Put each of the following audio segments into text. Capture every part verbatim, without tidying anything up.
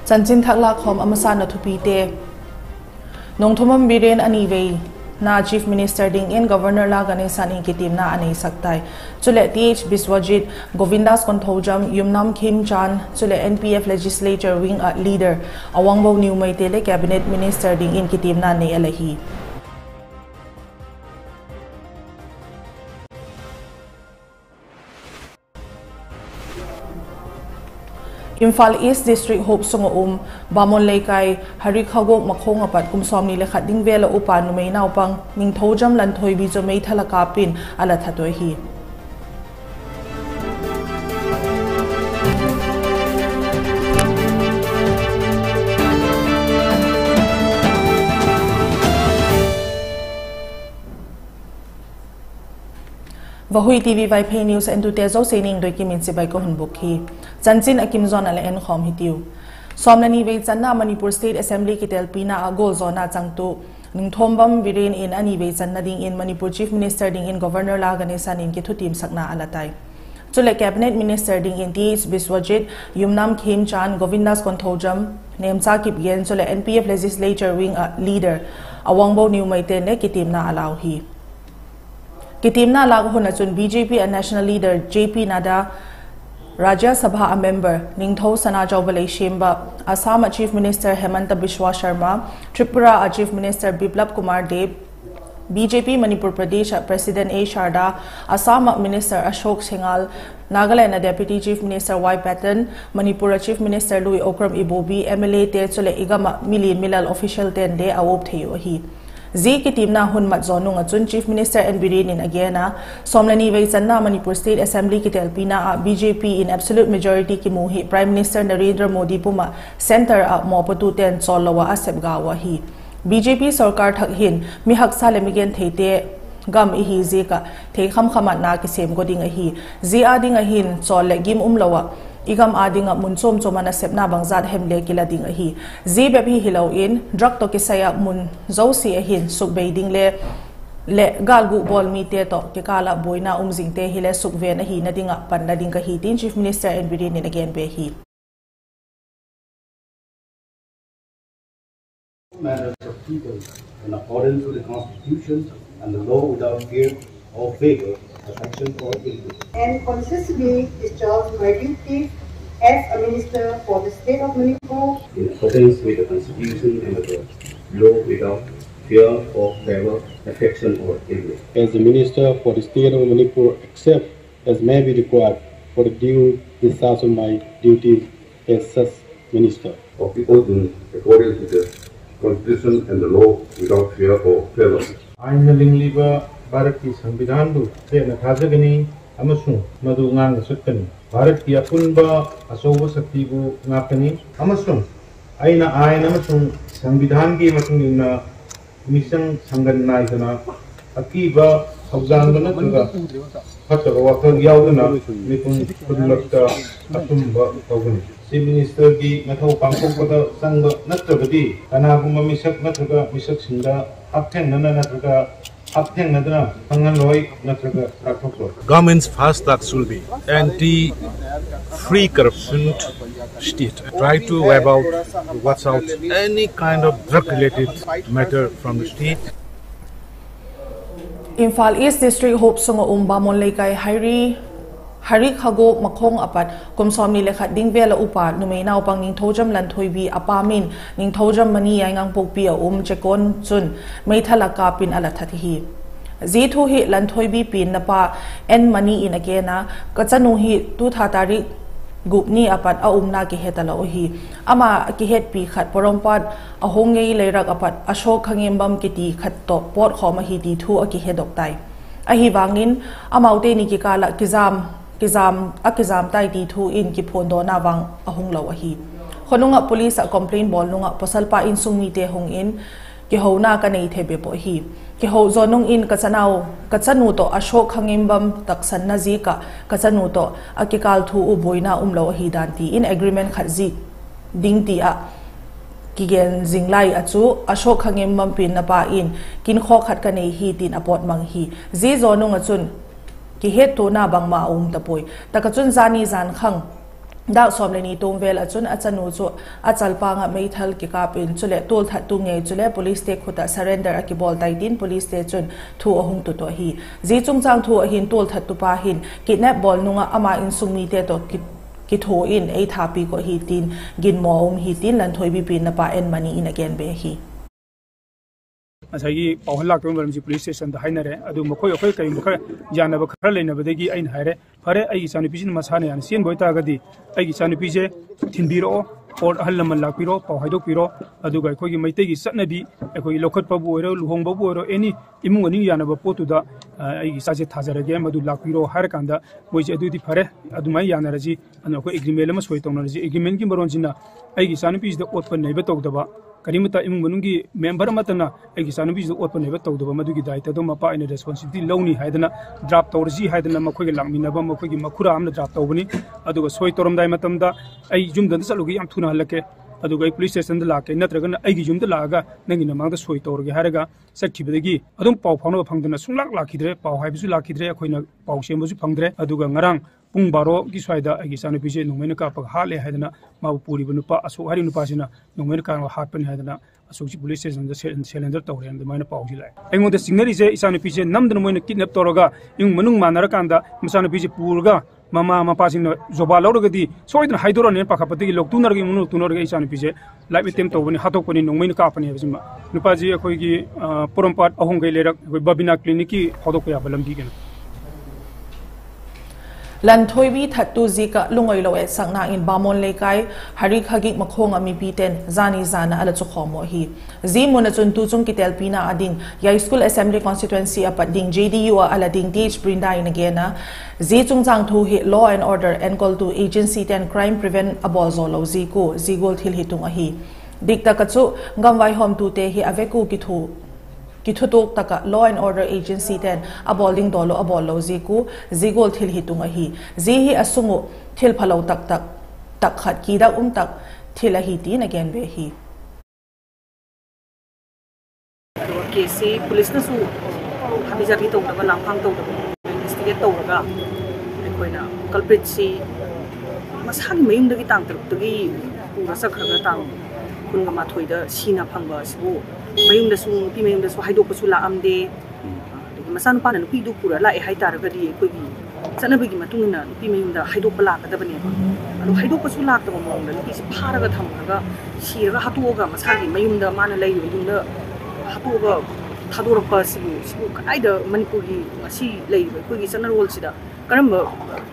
Chanchin thak lâkkhawm a masana thupite. Nongthombam Biren a ni veina Chief Minister dingin Governor La Ganesan in kitiamna a neisak tai. Chuleh Th Biswajit, Govindas Konthoujam, Yumnam Khemchand, chuleh N P F Legislature Wing ah leader Awangbow Newmai te le Cabinet Minister dingin kitiamna nei a la hi. Imphal East District huap sung ah um Bamon Leikai Hari Khagok Makhong ah pat kum sawmni le khat ding vel ah upa numei naupang Ningthoujam Lanthoibi chu meithal a kâp in a la that uh ahi. Vahui TV Vaiphei News entute zosia ningdoi kim in chibai ka hun bûk hi. Chanchin a kim zawn a la enkhawm hitiu. Sawm le ni vei channa Manipur State Assembly kitelpina ah gualzawna changtu Nongthombam Biren in a ni vei channa dingin Manipur Chief Minister dingin Governor La Ganesan in kithutiamsakna a la tai. Chuleh Cabinet Minister dingin Th Biswajit, Yumnam Khemchand, Govindas Konthoujam, Nemcha Kipgen chuleh N P F Legislature Wing ah leader Awangbow Newmai ten le kitiamna a lau hi. Kitiamna lâk hun ah chun B J P a national leader J P Nadda, Rajya Sabha a member Ningthou Sana Chouba Leishemba, Assam ah Chief Minister Himanta Biswa Sarma, Tripura ah Chief Minister Biplab Kumar Deb, B J P Manipur Pradesh ah President A Sharda, Assam ah Minister Ashok Singhal, Nagaland ah Deputy Chief Minister Y Patton, Manipur ah Chief Minister lui Okram Ibobi, M L A te chuleh i gam ah milian milal official ten le a uap thei uh ahi. Zia kitiamna hun mat zaw nung ah chun Chief Minister N Biren in a gen a, sawm le ni vei channa Manipur State Assembly kitelpina ah B J P in absolute majority kimu hi Prime Minister Narendra Modi pum ah centre ah mawpuatu ten chawl lo ah a sep ga uh ahi. B J P sorkar thak hin mi haksa leh mi gentheite gam i hi ziak ah theikham kham ah na kisêm gaw ding ahi. Zia â ding ah hin chawl leh gim umlo ah i gam â ding ah mun chuam chuam ah nasepna bangzat hem le kila ding ahi. Zia bep hi hilo in drug tawh kisai ah mun zosia ah hin sukbei ding le, leh gâlguk bawl mite tawh kikâl ah buaina um zingte hile sukven ahina ding ah panla ding ka hi tin Chief Minister N Biren in a gen be hi. Matters of people in accordance with the Constitution and the law without fear or favor, affection or ill will. And consciously discharge my duties as a minister for the state of Manipur. In accordance with the Constitution and the law without fear or favor, affection or ill will. As the minister for the state of Manipur, except as may be required for the due discharge of my duties as such minister. Of the oath in accordance with the Constitution and the law without fear or favor. ꯑꯥꯏꯟꯅ ꯂꯤꯡꯂꯤꯕ ꯚꯥꯔꯠꯀꯤ ꯁꯪꯕꯤꯙꯥꯟꯕꯨ ꯆꯦꯠꯅ ꯊꯥꯖꯒꯅꯤ ꯑꯃꯁꯨꯡ ꯃꯗꯨ ꯉꯥꯛꯅ ꯆꯠꯀꯅꯤ꯫ ꯚꯥꯔꯠꯀꯤ ꯑꯄꯨꯟꯕ ꯑꯆꯧꯕ ꯁꯛꯇꯤꯕꯨ ꯉꯥꯛꯀꯅꯤ ꯑꯃꯁꯨꯡ ꯑꯩꯅ ꯑꯥꯏꯟ ꯑꯃꯁꯨꯡ ꯁꯪꯕꯤꯙꯥꯟꯒꯤ ꯃꯇꯨꯡ ꯏꯟꯅ ꯃꯤꯆꯪ ꯁꯪꯒꯟ ꯅꯥꯏꯗꯅ ꯑꯀꯤꯕ, ꯊꯧꯖꯥꯟꯕ ꯅꯠꯇ꯭ꯔꯒ ꯐꯠꯇꯕ ꯋꯥꯈꯜ ꯌꯥꯎꯗꯅ ꯃꯤꯄꯨꯝ ꯈꯨꯗꯤꯡꯃꯛꯇ ꯑꯆꯨꯝꯕ ꯇꯧꯒꯅꯤ꯫ Chief Ministerꯒꯤ ꯃꯊꯧ ꯄꯥꯡꯊꯣꯛꯄꯗ ꯆꯪꯕ ꯅꯠꯇ꯭ꯔꯕꯗꯤ ꯀꯅꯥꯒꯨꯝꯕ ꯃꯤꯁꯛ ꯅꯠꯇ꯭ꯔꯒ ꯃꯤꯁꯛꯁꯤꯡꯗ ꯍꯛꯊꯦꯡꯅꯅ ꯅꯠꯇ꯭ꯔꯒ ꯍꯛꯊꯦꯡꯅꯗꯅ ꯈꯪꯍꯜꯂꯣꯏ ꯅꯠꯇ꯭ꯔꯒ ꯇꯥꯛꯊꯣꯛꯂꯣꯏ꯫ Government's first task will be anti free corruption state. Try to wipe out, watch out any kind of drug related matter from the state. Imphal East District huap sung ah um Bamon Leikai Hari, Hari Khagok Makhong ah pat kum sawmni le khat ding vel ah upa numei naupang Ningthoujam Lanthoibi a pa min Ningthoujam Mani Yaingangpokpi ah um Chekon chun meithal ah kâp in a la that hi. Zia thu hi Lanthoibi pianna pa N Mani in a gen a, ka chanu hi tu tha tarik gup ni ah pat a umna kihe talo ahi. Ama kihetpi khat Porompat a hung ngei Leirak ah pat Ashok Khangembam kiti khat tawh pawtkhawm ahi ti thu a kihedok tai. Ahivangin amaute ni kikâl ah kizam, kizam, a kizam tai ti thu in kiphuandawna vang a hung lo ahi. Khonung ah police ah complaint bawl nung ah pawsalpa insung mite hung in kihouna ka nei thei bep uh ahi. Kiho zaw nung in ka chanu, ka chanu tawh Ashok Khangembam taksanna ziak ah ka chanu tawh a kikâl thu uh buaina umlo ahi dan ti in agreement khat zik ding ti ah kigen zing lai ah chu Ashok Khangembam pianna pa in kinkhaw khat ka nei hi tin a pawt mang hi. Zia zaw nung ah chun kihettuana bangma a um ta puai. Tak ah chun zani zan khang dâk sawm le ni tuam vel ah chun a chanu chu a chalpang ah meithal kikâp in, chuleh tualthattu ngei chule policete khut ah surrender a kibawl tai tin policete chun thu a hung tut uh ahi. Zia chungchâng thu ah hin tualthattupa hin kidnap bawl nung ah ama insung mite tawh ki, kithua in ei thapi kawh hi tin ginmaw a um hi tin Lanthoibi pianna pa N. Mani in a gen be hi. ꯉꯁꯥꯏꯒꯤ ꯄꯥꯎ ꯍꯟ ꯂꯥꯛꯇꯕ ꯃꯔꯝꯁꯤ ꯄꯨꯂꯤꯁ ꯁ꯭ꯇꯦꯁꯟꯗ ꯍꯥꯏꯅꯔꯦ꯫ ꯑꯗꯨ ꯃꯈꯣꯏ ꯑꯩꯈꯣꯏ ꯀꯔꯤꯒꯨꯝꯕ ꯈꯔ ꯌꯥꯅꯕ ꯈꯔ ꯂꯩꯅꯕꯗꯒꯤ ꯑꯩꯅ ꯍꯥꯏꯔꯦ, ꯐꯔꯦ, ꯑꯩꯒꯤ ꯏꯆꯥꯅꯨꯄꯤꯁꯤꯅ ꯃꯁꯥꯅ ꯌꯥꯅ ꯆꯦꯟꯕ ꯑꯣꯏꯇꯥꯔꯒꯗꯤ ꯑꯩꯒꯤ ꯏꯆꯥꯅꯨꯄꯤꯁꯦ ꯊꯤꯟꯕꯤꯔꯛꯑꯣ, or ꯑꯍꯜ ꯂꯃꯟ ꯂꯥꯛꯄꯤꯔꯣ, ꯄꯥꯎ ꯍꯥꯏꯗꯣꯛꯄꯤꯔꯣ꯫ ꯑꯗꯨꯒ ꯑꯩꯈꯣꯏꯒꯤ ꯃꯩꯇꯩꯒꯤ ꯆꯠꯅꯕꯤ, ꯑꯩꯈꯣꯏꯒꯤ ꯂꯧꯈꯠꯄꯕꯨ ꯑꯣꯏꯔꯣ, ꯂꯨꯍꯣꯡꯕꯕꯨ ꯑꯣꯏꯔꯣ, any ꯏꯃꯨꯡ ꯃꯅꯨꯡ ꯌꯥꯅꯕ ꯄꯣꯠꯇꯨꯗ, ꯑ, ꯑꯩꯒꯤ ꯏꯆꯥꯁꯦ ꯊꯥꯖꯔꯒꯦ, ꯃꯗꯨ ꯂꯥꯛꯄꯤꯔꯣ ꯍꯥꯏꯔꯀꯥꯟꯗ ꯃꯣꯏꯁꯦ ꯑꯗꯨꯗꯤ ꯐꯔꯦ, ꯑꯗꯨꯃꯥꯏꯅ ꯌꯥꯅꯔꯁꯤ, ꯑꯗꯨꯅ ꯑꯩꯈꯣꯏ agreement ꯑꯃ ꯁꯣꯏ ꯇꯧꯅꯔꯁꯤ꯫ Agreementꯀꯤ ꯃꯔꯣꯟꯁꯤꯅ ꯑꯩꯒꯤ ꯏꯆꯥꯅꯨꯄꯤꯁꯤꯗ ꯑꯣꯠꯄ ꯅꯩꯕ ꯇꯧꯗꯕ, ꯀꯔꯤꯃꯠꯇ ꯏꯃꯨꯡ ꯃꯅꯨꯡꯒꯤ member ꯑꯃꯠꯇꯅ ꯑꯩꯒꯤ ꯏꯆꯥꯅꯨꯄꯤꯁꯤꯗ ꯑꯣꯠꯄ ꯅꯩꯕ ꯇꯧꯗꯕ, ꯃꯗꯨꯒꯤ ꯗꯥꯏꯇꯗꯣ ꯃꯄꯥ ꯑꯩꯅ responsibility ꯂꯧꯅꯤ ꯍꯥꯏꯗꯅ draft ꯇꯧꯔꯁꯤ ꯍꯥꯏꯗꯅ ꯃꯈꯣꯏꯒ ꯂꯥꯛꯃꯤꯟꯅꯕ ꯃꯈꯣꯏꯒꯤ ꯃꯈꯨꯔꯥ ꯑꯃꯅ draft ꯇꯧꯕꯅꯤ꯫ ꯑꯗꯨꯒ ꯁꯣꯏ ꯇꯧꯔꯝꯗꯥꯏ ꯃꯇꯝꯗ ꯑꯩ ꯌꯨꯝꯗ ꯑꯝꯇ ꯆꯠꯂꯨꯒꯦ, ꯌꯥꯝ ꯊꯨꯅ ꯍꯜꯂꯛꯀꯦ, ꯑꯗꯨꯒ ꯑꯩ police stationꯗ ꯂꯥꯛꯀꯦ, ꯅꯠꯇ꯭ꯔꯒꯅ ꯑꯩꯒꯤ ꯌꯨꯝꯗ ꯂꯥꯛꯑꯒ ꯅꯪꯒꯤ ꯅꯃꯥꯡꯗ ꯁꯣꯏ ꯇꯧꯔꯒꯦ ꯍꯥꯏꯔꯒ ꯆꯠꯈꯤꯕꯗꯒꯤ ꯑꯗꯨꯝ ꯄꯥꯎ ꯐꯥꯎꯅꯕ ꯐꯪꯗꯅ ꯁꯨꯡꯂꯥꯛ ꯂꯥꯛꯈꯤꯗ꯭ꯔꯦ, ꯄꯥꯎ ꯍꯥꯏꯕꯁꯨ ꯂꯥꯛꯈꯤꯗ꯭ꯔꯦ, ꯑꯩꯈꯣꯏꯅ ꯄꯥꯎ ꯆꯦꯟꯕꯁꯨ ꯐꯪꯗ꯭ꯔꯦ꯫ ꯑꯗꯨꯒ ꯉꯔꯥꯡ ꯄꯨꯡ ꯕꯥꯔꯣꯒꯤ ꯁ꯭ꯋꯥꯏꯗ ꯑꯩꯒꯤ ꯏꯆꯥꯅꯨꯄꯤꯁꯦ ꯅꯣꯡꯃꯩꯅ ꯀꯥꯞꯄꯒ ꯍꯥꯠꯂꯦ ꯍꯥꯏꯗꯅ, ꯃꯥꯕꯨ ꯄꯨꯔꯤꯕ ꯅꯨꯄꯥ ꯑꯁꯣꯛ ꯍꯥꯏꯔꯤꯕ ꯅꯨꯄꯥꯁꯤꯅ ꯅꯣꯡꯃꯩꯅ ꯀꯥꯞꯄꯒ ꯍꯥꯠꯄꯅꯤ ꯍꯥꯏꯗꯅ ꯑꯁꯣꯛꯁꯤ police stationꯗ surrender ꯇꯧꯔꯦꯅ ꯑꯗꯨꯃꯥꯏꯅ ꯄꯥꯎꯁꯤ ꯂꯥꯛꯑꯦ꯫ ꯑꯩꯉꯣꯟꯗ ꯆꯤꯡꯅꯔꯤꯁꯦ ꯏꯆꯥꯅꯨꯄꯤꯁꯦ ꯅꯝꯗꯅ ꯃꯣꯏꯅ kidnap ꯇꯧꯔꯒ ꯏꯃꯨꯡ ꯃꯅꯨꯡ ꯃꯥꯟꯅꯔꯀꯥꯟꯗ ꯃꯆꯥꯅꯨꯄꯤꯁꯦ ꯄꯨꯔꯒ ꯃꯃꯥ ꯃꯄꯥꯁꯤꯡꯅ ꯖꯣꯕꯥ ꯂꯧꯔꯒꯗꯤ ꯁꯣꯏꯗꯅ ꯍꯥꯏꯗꯣꯔꯛꯑꯅꯤꯅ ꯄꯥꯈꯠꯄꯗꯒꯤ ꯂꯧꯇꯨꯅꯔꯒ ꯏꯃꯨꯡ ꯂꯧꯇꯨꯅꯔꯒ ꯏꯆꯥꯅꯨꯄꯤꯁꯦ life attempt ꯇꯧꯕꯅꯤ, ꯍꯥꯠꯇꯣꯛꯄꯅꯤ, ꯅꯣꯡꯃꯩꯅ ꯀꯥꯞꯄꯅꯤ ꯍꯥꯏꯕꯁꯤꯃ꯫ ꯅꯨꯄꯥꯁꯤ ꯑꯩꯈꯣꯏꯒꯤ, ꯑ, ꯄꯣꯔꯣꯝꯄꯥꯠ ꯑꯍꯣꯡꯒꯩ ꯂꯩꯔꯛ, ꯑꯩꯈꯣꯏ ꯕꯕꯤꯅꯥ clinicꯀꯤ ꯐꯥꯎꯗꯣꯛꯄ ꯌꯥꯕ ꯂꯝꯕꯤ ꯀꯩꯅꯣ꯫ Lanthoibi thattu ziak ah lungoi lo etsakna in Bamon Leikai, Hari Khagik Makhong a mipite'n zani zan ah a la chukhawm uh ahi. Zia mun ah chun tuchung kitelpina a ding Yai School Assembly Constituency a pat ding J D U ah a la ding Th. Brinda in a gen a, zia chungchâng thu hi law and order enkawltu agencyte'n crime prevent a bawl zaw lo ziak ua zia gual thil hi tung ahi. Diktak ah chu, gamvaihawmtute hi a vek ua kithutuak tak ah law and order agencyte'n a bawl ding dawl uh a bawl lo ziak ua zia gual thil hi tung ahi. Zia hi a sung uh thil phalo taktak, tak khat kidak um tak thil ahi tin a gen be hi. ꯑꯗꯨꯒ caseꯁꯤ policeꯅꯁꯨ ꯍꯥꯕꯤ ꯖꯥꯕꯤ ꯇꯧꯗꯕ, ꯂꯥꯡꯐꯥꯡ ꯇꯧꯗꯕ, investigate ꯇꯧꯔꯒ ꯑꯩꯈꯣꯏꯅ culpritꯁꯤ ꯃꯁꯥꯒꯤ ꯃꯌꯨꯝꯗꯒꯤ ꯇꯥꯡ ꯇꯔꯨꯛꯇꯒꯤ ꯄꯨꯔ ꯆꯠꯈ꯭ꯔꯒ ꯇꯥꯡ ꯀꯨꯟꯒ ꯃꯥꯊꯣꯏꯗ ꯁꯤꯅ ꯐꯪꯕ ꯑꯁꯤꯕꯨ ꯃꯌꯨꯝꯗꯁꯨ, ꯅꯨꯄꯤ ꯃꯌꯨꯝꯗꯁꯨ ꯍꯥꯏꯗꯣꯛꯄꯁꯨ ꯂꯥꯛꯑꯝꯗꯦ꯫ ꯑꯗꯒꯤ ꯃꯆꯥꯅꯨꯄꯥꯅ ꯅꯨꯄꯤꯗꯨ ꯄꯨꯔ ꯂꯥꯛꯑꯦ ꯍꯥꯏ ꯇꯥꯔꯒꯗꯤ ꯑꯩꯈꯣꯏꯒꯤ ꯆꯠꯅꯕꯤꯒꯤ ꯃꯇꯨꯡ ꯏꯟꯅ ꯅꯨꯄꯤ ꯃꯌꯨꯝꯗ ꯍꯥꯏꯗꯣꯛꯄ ꯂꯥꯛꯀꯗꯕꯅꯦꯕ꯫ ꯑꯗꯣ ꯍꯥꯏꯗꯣꯛꯄꯁꯨ ꯂꯥꯛꯇꯕ ꯃꯑꯣꯡꯗ ꯅꯨꯄꯤꯁꯤ ꯐꯥꯔꯒ ꯊꯝꯈ꯭ꯔꯒ ꯁꯤꯔꯒ ꯍꯥꯠꯇꯣꯛꯑꯒ ꯃꯁꯥꯒꯤ ꯃꯌꯨꯝꯗ ꯃꯥꯅ ꯂꯩꯔꯤꯕ ꯌꯨꯝꯗ ꯍꯥꯠꯇꯣꯛꯑꯒ ꯊꯥꯗꯣꯔꯛꯄ ꯑꯁꯤꯕꯨ, ꯁꯤꯕꯨ ꯀꯗꯥꯏꯗ ꯃꯅꯤꯄꯨꯔꯒꯤ ꯉꯁꯤ ꯂꯩꯔꯤꯕ ꯑꯩꯈꯣꯏꯒꯤ ꯆꯠꯅꯔꯣꯜꯁꯤꯗ ꯀꯔꯝꯕ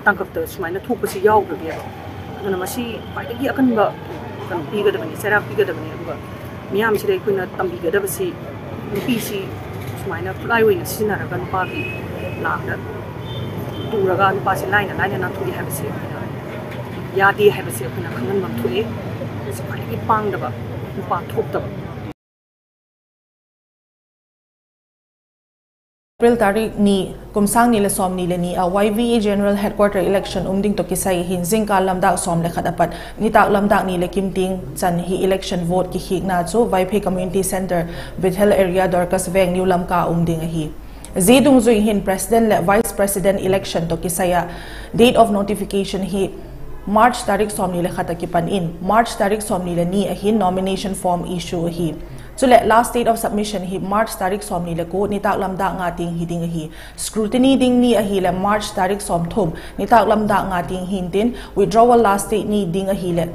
ꯇꯥꯡꯀꯛꯇ ꯁꯨꯃꯥꯏꯅ ꯊꯣꯛꯄꯁꯤ ꯌꯥꯎꯈ꯭ꯔꯒꯦꯕ? ꯑꯗꯨꯅ ꯃꯁꯤ ꯈ꯭ꯋꯥꯏꯗꯒꯤ ꯑꯀꯟꯕ ꯀꯩꯅꯣ ꯄꯤꯒꯗꯕꯅꯤ, ꯆꯩꯔꯥꯛ ꯄꯤꯒꯗꯕꯅꯤ꯫ ꯑꯗꯨꯒ ꯃꯤꯌꯥꯝꯁꯤꯗ ꯑꯩꯈꯣꯏꯅ ꯇꯝꯕꯤꯒꯗꯕꯁꯤ, ꯅꯨꯄꯤꯁꯤ ꯁꯨꯃꯥꯏꯅ ꯈꯨꯠꯂꯥꯏ ꯑꯣꯏꯅ ꯁꯤꯖꯤꯟꯅꯔꯒ ꯅꯨꯄꯥꯒꯤ ꯂꯥꯡꯗ ꯇꯨꯔꯒ ꯅꯨꯄꯥꯁꯤ ꯂꯥꯏꯅ ꯂꯥꯏꯅ ꯅꯥꯟꯊꯣꯛꯏ ꯍꯥꯏꯕꯁꯤ ꯑꯩꯈꯣꯏꯅ ꯌꯥꯗꯦ ꯍꯥꯏꯕꯁꯤ ꯑꯩꯈꯣꯏꯅ ꯈꯪꯍꯟꯕ ꯑꯃ ꯊꯣꯛꯑꯦ꯫ ꯃꯁꯤ ꯈ꯭ꯋꯥꯏꯗꯒꯤ ꯄꯥꯡꯗꯕ, ꯅꯨꯄꯥ ꯊꯣꯛꯇꯕ꯫ April tarik ni, kum sâng ni leh sawmni le ni ah Y V A General Headquarter election um ding tawh kisai hin zingkal lam dâk sawm le khat a pat nitâk lam dâk ni leh kim tiang chan hi election vote kikhiakna chu Vaiphei Community Centre, Bethel Area, Dorcas Veng, New Lamka ah um ding ahi. Zia dungzui hin President leh Vice President election tawh kisai ah date of notification hi March tarik sawmni le khat ah kipan in, March tarik sawmni le ni ah hin nomination form issue ahi. Chuleh last date of submission hi March tarik sawmni le kua nitâk lam dâk nga tiang hi ding ahi. Scrutiny ding ni ahileh March tarik sawmthum nitâk lam dâk nga tiang hi'ntin, withdrawal last date ni ding ahileh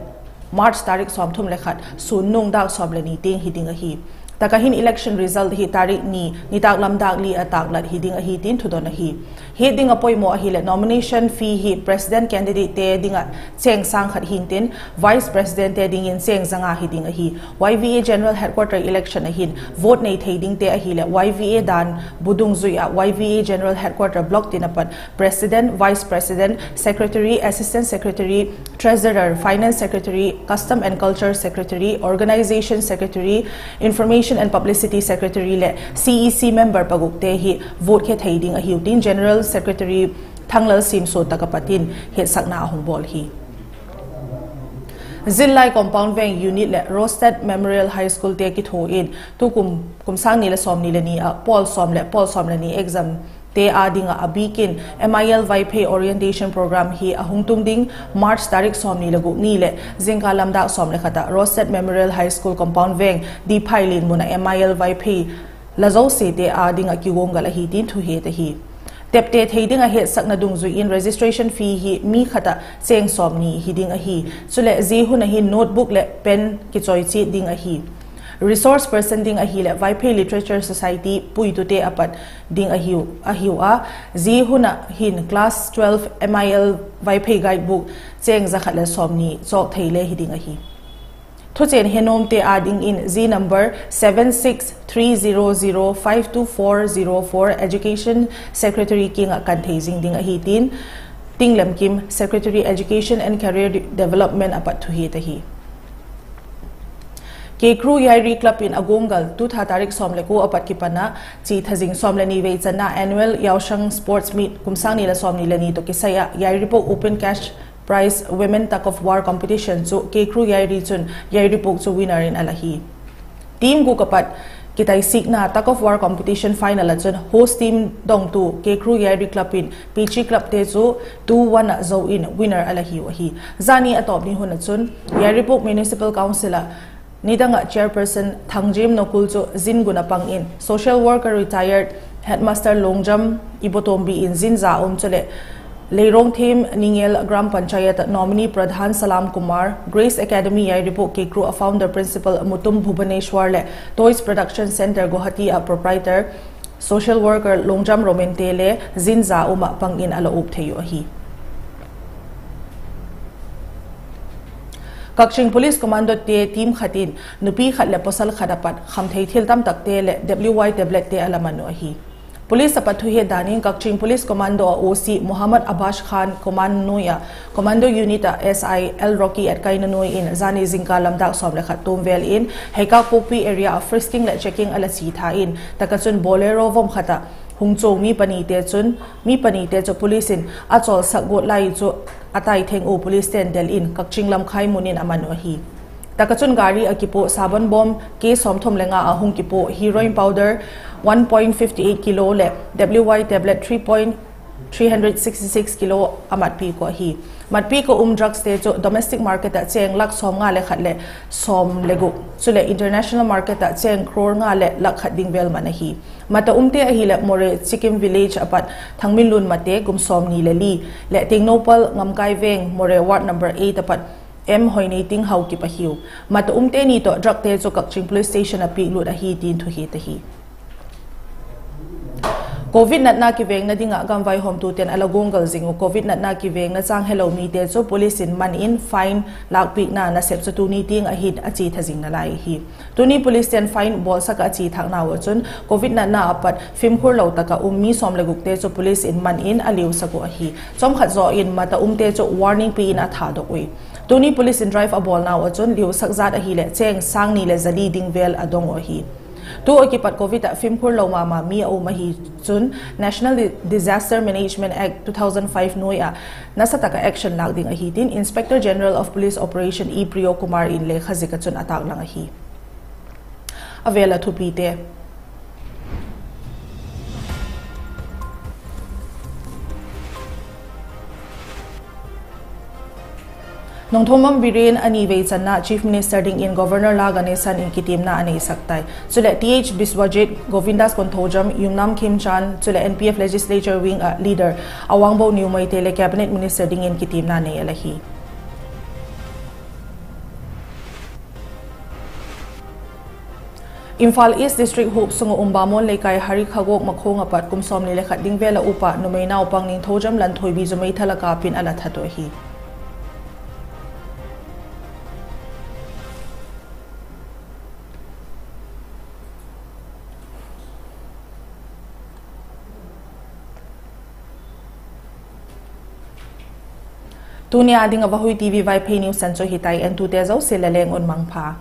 March tarik sawmthum le khat sûnnung dâk sawm le ni tiang hi ding ahi. Tak ah hin election result hi tarik ni nitâk lam dâk li ah tâklat hi ding ahi tin thudon ahi. Hiat ding ah poimaw ahileh nomination fee hi President candidatete ding ah chêng sâng khat hi'ntin, Vice Presidentte dingin chêng za nga hi ding ahi. Y V A General Headquarter election ah hin vote nei thei dingte ahileh Y V A dan bu dungzui ah Y V A General Headquarter block tin a pat President, Vice President, Secretary, Assistant Secretary, Treasurer, Finance Secretary, Custom and Culture Secretary, Organisation Secretary, Information and Publicity Secretary leh C E C member pagukte hi vote khe thei ding ahiu tin General Secretary Thanglal Simsuan tak ah pat in hetsakna a hung bawl hi. Zillai Compound Veng Unit leh Rosted Memorial High Schoolte kithua in tukum kum sâng ni leh sawmni le ni ah pawl sawm leh pawl sawm le ni exam te â ding ah a bîk in M I L Vaiphei orientation program hi a hung tung ding March tarik sawmni le guk ni leh zingkâl lam dâk sawm le khat ah Rosset Memorial High School compound veng Diphailian mun ah M I L Vaiphei la zosiate â ding ah kiguanggal ahi tin thuhiat ahi. Tepte thei ding ah hetsakna dungzui in registration fee hi mi khat ah chêng sawmni hi ding ahi. Chuleh zia hun ah hin notebook leh pen kichawi chiat ding ahi. Resource person ding ahileh Vaiphei Literature Society puitute a pat ding ahiu, ahiu a, zia hun ah hin class twelve M I L Vaiphei guidebook chêng za khat leh sawmni chawk thei le hi ding ahi. Thuchen he nuamte â dingin zia number seven six three zero zero five two four zero four Education Secretary kiang ah kan thei zing ding ahi tin, Tinglemkim, Secretary Education and Career Development a pat thuhiat ahi. Kekru Yairi Club in a guanggal tu tha tarik sawm le kua a pat kipan ah chi tha zing sawm le ni vei channa annual Yaoshang Sports Meet kum sâng ni leh sawmni le ni tawh kisai ah Yairipok Open Cash Prize Women Tug of War Competition chu Kekru Yairi chun Yairipok chu winner in a la hi. Team guk a pat kitaisikna Tug of War Competition final ah chun host team dongtu Kekru Yairi Club in Pichi Clubte chu two one ah zo in winner a la hiu ahi. Zani a tawp ni hun ah chun Yairipok Municipal Council ah nidang ah chairperson Thangjim Nokul chu zin gun a pang in social worker retired headmaster Longjam Ibotombi in zin za um chuleh Leirongthem Ningel Gram Panchayat ah nominee Pradhan Salam Kumar, Grace Academy Yairipok Kekru a founder principal Mutum Bhubaneswar leh Toys Production Centre Guwahati ah proprietor social worker Longjam Romente le zin za um ah pang in a la up thei uh ahi. Kakching Police Commandote team khat in nupi khat leh pawsal khat a pat khamthei thil tamtakte leh W Y tablette a la man uh ahi. Police a pat thuhiat dan in Kakching Police Commando ah O C Mohammad Abbas Khan command nuai ah Commando Unit ah S I L Rocky etkaina nuai in zani zingkâl lam dâk sawm le khat tuam vel in Heikakpokpi area ah frisking leh checking a la chi tha in, tak ah chun Bolero vom khat ah hung chuang mi panite chun, mi panite chu police in a chawlsak guat lai chu a tai theng u policete'n del in Kakching Lamkhai mun in a man uh ahi. Tak ah chun gari ah kipuah sabon bawm K sawmthum le nga ah hung kipuah heroin powder one point fifty eight kilo leh W Y tablet three point three hundred sixty six kilo a matpiak uh ahi. Matpiak ah um drugste chu domestic market ah chêng lakh sawmnga le khat leh sawm le guk, chuleh international market ah chêng crore nga leh lakh khat ding vel man ahi. Mat ah umte ahileh Moreh Chikim Village a pat Thangminlun Mate kum sawmni le li leh Tengnoupal Ngamkai Veng Moreh Ward number eight a pat M Hoineiting Haokip ahiu. Mat ah umte ni tawh drugte chu Kakching Police Station ah piaklut ahi tin thuhiat ahi. Covid natna kivengna ding ah gam vaihawmtute'n a la guanggal zing uh Covid natna kivengna châng helo mite chu police in man in fine lâkpiakna nasep chu tuni tiang ahin a chi tha zing nalai ahi. Tuni policete'n fine bawlsak ah a chi thâknau ah chun Covid natna a pat fimkhur lo tak ah um mi sawm le gukte chu police in man in a liusak uh ahi. Chawmkhat zaw in mat ah umte chu warning pi in a thadok ui. Tuni police in drive a bawlnau ah chun liusak zat ahileh chêng sâng ni leh za li ding vel a dong uh ahi. Tu ah kipat Covid ah fimkhur lo ma ma mi a um ahi chun National Di-, Disaster Management Act two thousand five nuai ah nasa tak ah action lâk ding ahi tin Inspector General of Police Operation E Priyo Kumar in lekha zik ah chun a tâklang ahi. A vêl ah thupite. Nongthombam Biren a ni vei channa Chief Minister dingin Governor La Ganesan in kitiamna a neisak tai. Chuleh Th Biswajit, Govindas Konthoujam, Yumnam Khemchand, chuleh N P F Legislature Wing ah leader Awangbow Newmai te le Cabinet Minister dingin kitiamna nei a la hi. Imphal East District huap sung ah um Bamon Leikai Hari Khagok Makhong ah pat kum sawmni le khat ding vel ah upa numei naupang Ningthoujam Lanthoibi zu meithal ah kâp in a la that uh ahi. Tuni a ding ah Vahui T V Vaiphei news san chu hitai, entute zosia le leng un mangpha.